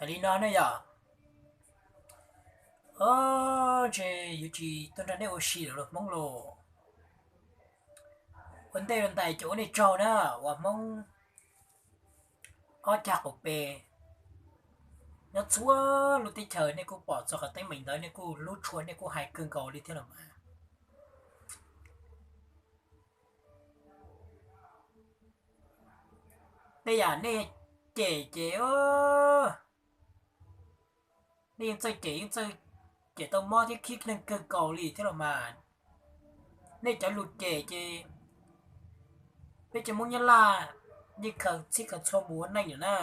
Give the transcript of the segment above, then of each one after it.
Li no ne yog, ntshe yuav tsis tuaj nrog nej ua si lawm los Hmoob los. Ua ntej los ntais cov ua nej tsaug na, uas Hmoob ob cag qaum pes nyob txhua lub teb chaws nej kuj pom txog qhov teeb meem ntawd, nej kuj hlub tshua, nej kuj hais kawg nkaus li thiab los mas. Tej yam nej cem ces nej yeej txawj cem, yeej txawj cem tau mob thiab khib neeg kawg nkaus li thiab los mas. Nej cov lus cem ces peb cov Hmoob Nyab Laj yeej khaws txhij khaws txhua mus ua neej lawm na.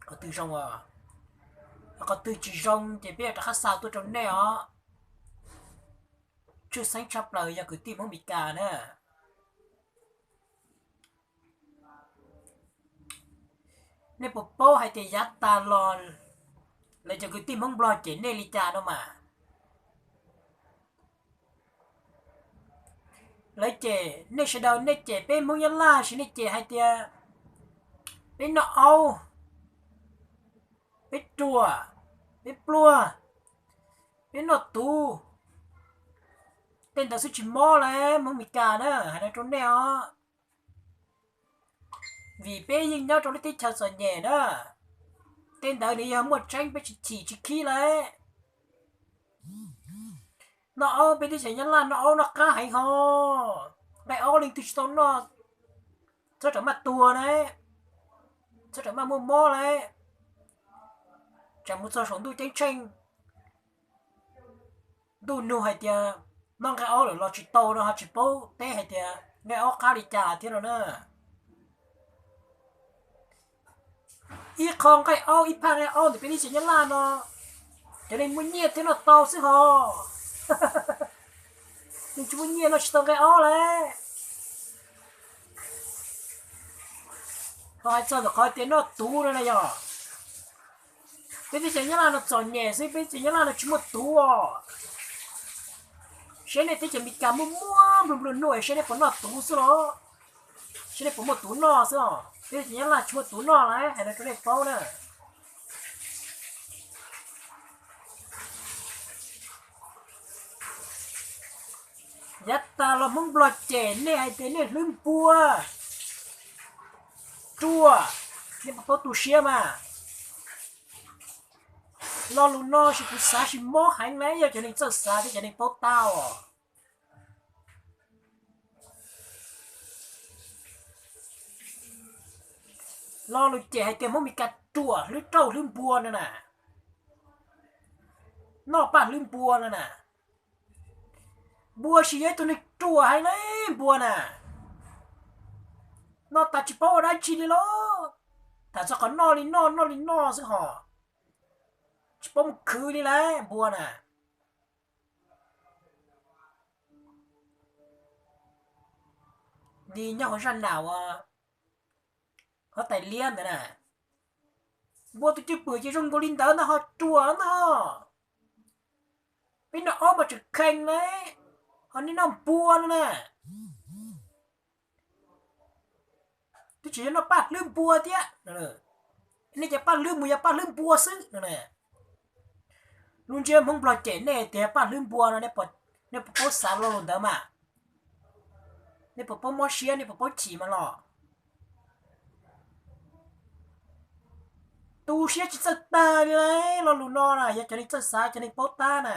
Qhov twg zoo os, qhov twg tsis zoo ces peb yuav rov qab xa tuaj rau nej os. Tshwj xeeb tshaj plaws yog kwv tij Hmoob Meskas na. Nej puas paub hais tias yav tas los lawv cov kwv tij Hmoob Nplog cem nej li cas no mas? Lawv cem nej sawv daws, nej cem peb Hmoob Nyab Laj, ces nej cem hais tias peb noj aub, peb ruam, peb pluag, peb noj tuv. Tej ntawd xwb tsis mob lawm Hmoob Meskas na, hais no rau nej os. Vim peb yeej nyob rau lub teb chaws txom nyem na. Tej ntawd nws yog muaj tseeb, peb tsis chim tsis khib lawm. Noj aub, peb teb chaws Nyab Laj noj aub noj qab heev ho. Nqaij aub leej twg tsis tau noj, txhob rawm maj tuag na, txhob rawm maj muaj mob lawm. Tsam mus txog saum ntuj ceeb tsheej, ntuj nug hais tias noj nqaij aub lawm los tsis tau no ho tsis paub teb hais tias nqaij aub qab li cas thiab no na. Ib qho nqaij aub, ib phaj nqaij aub ntawm peb teb chaws Nyab Laj no, cov neeg muaj nyiaj thiaj noj tau xwb ho. Neeg tsis muaj nyiaj noj tsis tau nqaij aub lawm. Ho hais txog ntawm qhov tias noj tuv no na yog, peb teb chaws Nyab Laj no txom nyem xwb, peb teb chaws Nyab Laj no tsis muaj tuv os. Saib nej teb chaws Amelikas muaj muaj nplua nplua nuj, saib nej puas noj tuv xwb los, saib nej puas muaj tuv noj xwb os. Peb teb chaws Nyab Laj tsis muaj tuv noj lawm, hais no rau nej paub na. Yav tas los Hmoob Nplog cem nej hais tias nej hlwb npua, ruam, nej puas paub tu siab mas? Lo lus no sis kuv xav sis mob heev na, yog cov neeg txawj xav thiab cov neeg paub tab os. Lo lus cem hais tias Hmoob Meskas ruam, hlwb rauj hlwb npua no na, noj paj hlwb npua no na. Npua sis yog ib tug neeg ruam heev na, npua na. Noj tas tsis paub ua dab tsi li los, tham txog qhov noj li noj, noj li noj xwb hos, tsis paub mus khwv li lawm npua na. Li nyob hauv zaj nam uas huab tais liab ntawd na, npua tus cwj pwm ces zoo nkaus li ntawd ntag ho, ruam ntag ho. Peb noj aub mas tseem kheev na, ho nej noj npua no na. Twb tsis yog noj paj hlwb npua thiab, nej cov paj hlwb mus yog paj hlwb npua xwb no. Lub ntsiab Hmoob Nplog cem nej tias paj hlwb npua no, nej puas paub xav lo lus ntawd mas? Nej puas paub mob siab, nej puas paub chim mas los? Tu siab tsis txawj tag li lo lus no na, yog cov neeg txawj xav, cov neeg paub tab na.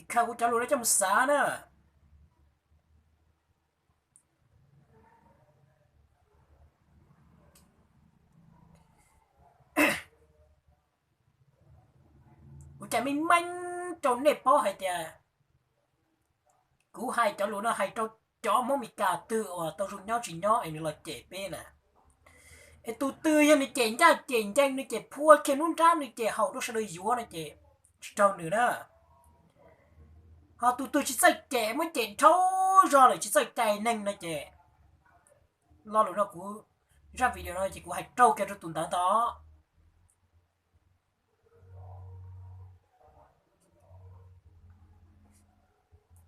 Khaws kuv cov lus no coj mus xav na. Kuv cam meej meej rau nej paub hais tias kuv hais cov lus no hais rau cov Hmoob Meskas twg uas tau zoo nyob tsis nyob es nws los cem peb na. Es tus twg yog nws cem ncaj cem ncees, nws cem phua kiag hnub nrab, nws cem haum rau sawv daws yuav no ces tsis raug nws na. Ho tus twg tsis txawj cem, muab cem dhau zog lawm tsis txawj cai neeg no ces, lo lus no kuv, zaj video no ces kuv hais raug kiag rau tus ntawd ntag.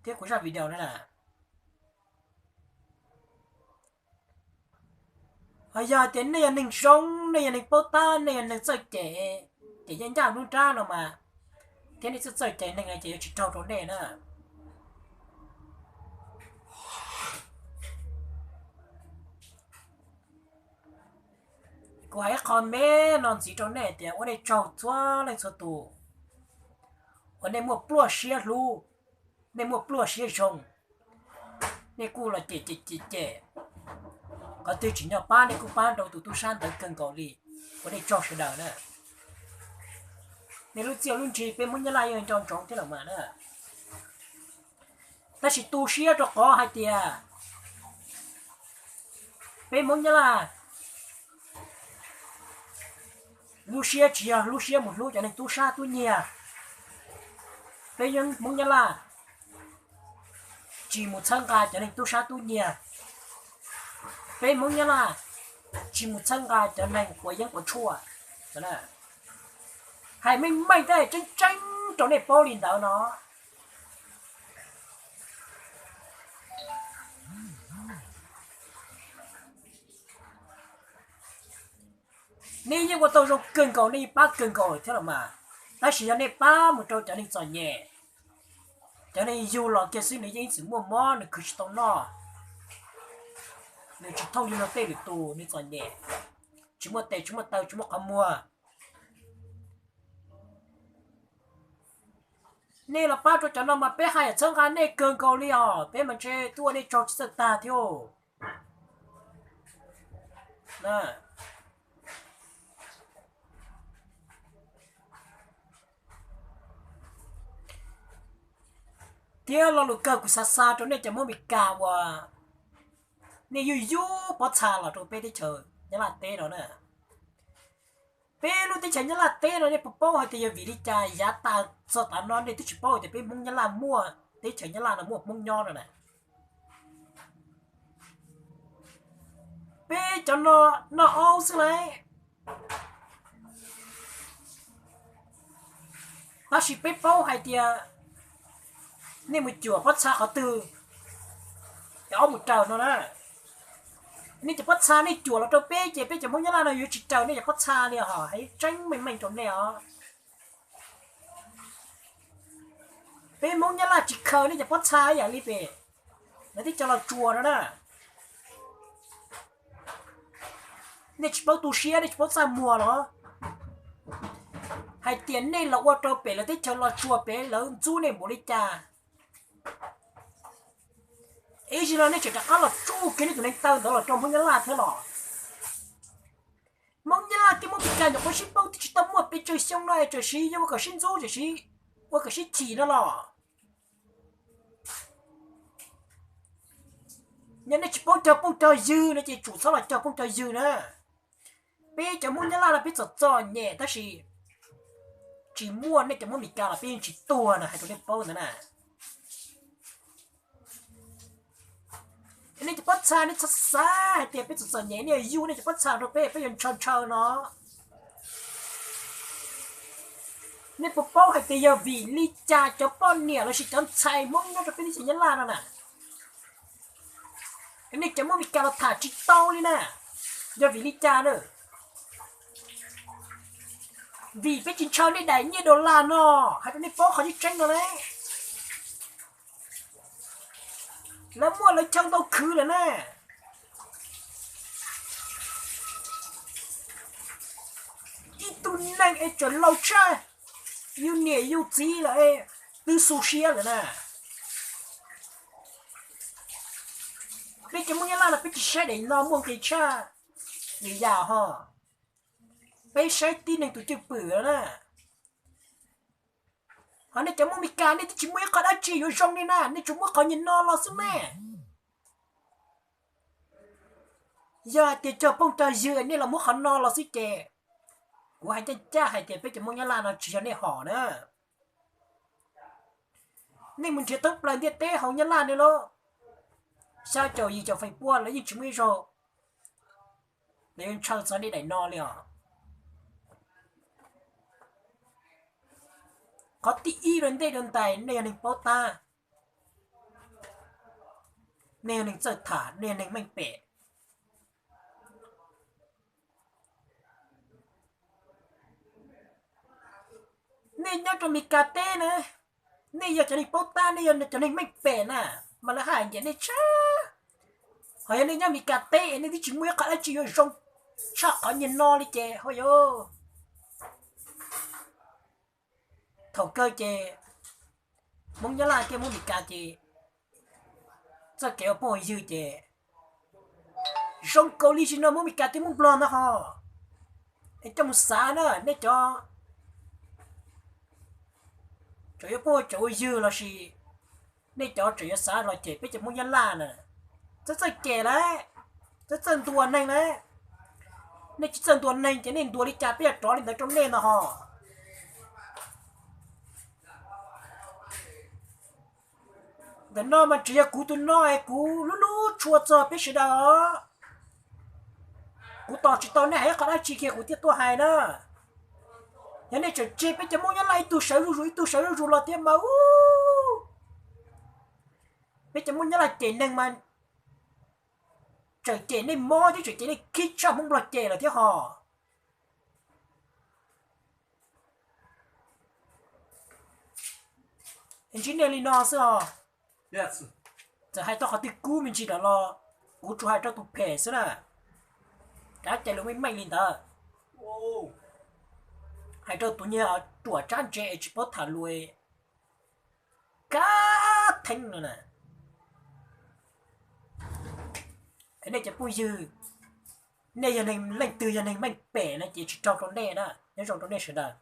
thiab kuv zaj video no na. Ho yog tias nej yog neeg zoo, nej yog neeg paub tab, nej yog neeg txawj cem, cem ncaj ncaj nruab nrab no mas, thiab nej txawj txawj cem neeg no ces yuav tsis raug rau nej na. Kuv hais ib qho me no ntxiv rau nej tias ua nej tsaug txhua leej txhua tus uas nej muaj pluaj siab hlub, nej muaj pluaj siab zoo, nej kuj los cem cem cem cem, qhov twg tsim nyog pab nej kuj pab rau tus tub sab ntawd kawg nkaus li. Ua nej tsaug sawv daws na. Nej lub txiaj lub ntsig peb Hmoob Nyab Laj yeej nco ntsoov thiab los mas na. Tab sis tu siab rau qhov hais tias peb Hmoob Nyab Laj lub siab tsis yog lub siab mus hlub cov neeg tub sab tub nyiag. Peb Hmoob Nyab Laj tsis mus txhawb nqa cov neeg tub sab tub nyiag. Peb Hmoob Nyab Laj tsis mus txhawb nqa cov neeg quav yeeb quav tshuaj. Hais meej meej thiab tseeb tseeb rau nej paub li ntawd no. Nej yeej ua tau zoo kawg nkaus, nej yeej pab kawg nkaus thiab los mas, tab sis yog nej pab mus rau cov neeg txom nyem, cov neeg yug los kiag xwb nws yeej ib txwm muaj mob nws khwv tsis tau noj, nws tsis thooj li luag tej lwm tus, nws txom nyem, tsis muaj tes tsis muaj taw tsis muaj qhov muag. Nej los pab rau cov no mas peb haj yam txhawb nqa nej kawg nkaus li os, peb mas ntshe twb ua nej tsaug tsis txawj tag thiab. Thiab lo lus kawg kuv xav xa rau nej cov Hmoob Meskas uas nej yug yug pob txha los rau peb teb chaws Nyab Laj teb no na. Peb lub teb chaws Nyab Laj teb no nej puas paub hais tias yog vim li cas yav tas txog tav no nej twb tsis paub tias peb Hmoob Nyab Laj muaj, teb chaws Nyab Laj no muaj Hmoob nyob no na. Peb cov no noj aub xwb lauj. Tab sis peb paub hais tias nej mus cuam pob txha qhov twg es aub mus raws no na. Nej cov pob txha nej cuam los rau peb ces peb cov Hmoob Nyab Laj no yuav tsis raws nej cov pob txha li os, hais tseeb meej meej rau nej os. Peb Hmoob Nyab Laj tsis khaws nej cov pob txha ib yam li pem lawv teb chaws Los Tsuas no na. Nej tsis paub tu siab, nej tsis paub txaj muag los hais tias nej los ua rau pem lawv teb chaws Los Tsuas pem lawv ntxub nej npaum li cas. Ib zaug no nej tseem rov qab los tsuj kiag nej tus neeg taw ntawd los rau Hmoob Nyab Laj thiab los. Hmoob Nyab Laj thiab Hmoob Meskas nyuam qhuav sib paub twb tsis tau muaj pes tsawg xyoo no es txawm siv yuav ua kom sib ntxub, txawm siv ua kom sib chim no los. Yog nej tsis paub cog phooj cog ywg no ces tsum txhob los cog phooj cog ywg na. Peb cov Hmoob Nyab Laj no peb txom txom nyem tab sis tsis muaj nej cov Hmoob Meskas los peb yeej tsis tuag no, hais rau nej paub ntawd na. Nej cov pob txha nej txhob xav hais tias peb txom txom nyem nej yuav yug nej cov pob txha rau peb, peb yuav ntshaw ntshaw no. Nej puas paub hais tias yog vim li cas cov poj niam lossis cov ntxhais Hmoob nyob rau peb teb chaws Nyab Laj no na, nej cov Hmoob Meskas los tham tsis tau li na? Yog vim li cas na? Vim peb tsis ntshaw nej daim nyiaj dollar no, hais rau nej paub qhov tseeb tseeb no na. Lawv muaj lawv chaw ntau khwv lawm na. Ib tug neeg es tseem laus tshaj yus niam yus txiv lawm, twb xu siab lawm na. Peb cov Hmoob Nyab Laj no peb tsis saib daim no muaj nqis tshaj li yam ho, peb saib tib neeg tus cwj pwm na. Ho nej cov Hmoob Meskas nej twb tsis muaj ib qho dab tsi yuav zoo li na, nej tsuas muab qhov nyuag no los xwb ne. Yog hais tias cog phooj cog ywg nej los muab qhov no los xwb ces kuv hais ncaj ncaj hais tias peb cov Hmoob Nyab Laj no tsis yog nej hom na. Nej mus nrhiav thoob plaws ntiaj teb hauv Nyab Laj no los, xya caum yim caum feem pua lawv yeej tsis muaj ib zaug lawv yuav ntshaw txog nej daim no li os. Qhov thib ib, ua ntej dua ntais nej yog neeg paub tab, Nej yog neeg txawj tham, nej yog neeg meej pem. Nej nyob rau Mes Kas teb na, nej yog cov neeg paub tab, nej yog cov neeg meej pem na, mas lawv hais nyiam nej tshaj. Ho yog nej nyob Mes Kas teb nej twb tsis muaj ib qho dab tsi yuav zoo tshaj qhov nyiag no li ces ho yog. Thaum kawg ces Hmoob Nyab Laj thiab Hmoob Mes Kas ces txoj kev ua phooj ua ywg ces zoo nkaus li tsis no Hmoob Mes Kas thiab Hmoob Nplog ntag ho. Es coj mus xav na, nej cov tseem yuav phooj tseem ua ywg lossis nej cov tseem yuav xav los cem peb cov Hmoob Nyab Laj na, txawj txawj cem lawm, txawj txawj ntuas neeg lawm. Nej tsis txawj ntuas neeg ces nej ntuas li cas peb yuav rov li ntawd rau nej no ho. Ntawm no mas tseem yog kuv tus no es kuv lub lub tshua txog peb sawv daws os. Kuv tos tsis tau nej hais ib qho dab tsi kiag kuv thiaj tuaj hais na. Yog nej tseem tseg peb cov Hmoob Nyab Laj ib tug sawv zuj zus ib tug sawv zuj zus los thiab mas u, peb cov Hmoob Nyab Laj cem neeg mas tseem cem nej mob thiab tseem cem nej khib tshaj Hmoob Nplog cem lawm thiab ho. Ntsib nej li no xwb os. Txawm hais tau qhov twg kub me ntsis lawm los kuv tsuas hais rau tus phem xwb na. Kav cai lus meej meej li ntawd. Hais rau tus nyuag ruam tsab ntse es tsis paub tham lus kav theeb no na. Nej cov phooj ywg, nej yog neeg leej twg yog neeg meej pem no ces tsis raug rau nej na, nyob zoo rau nej sawv daws.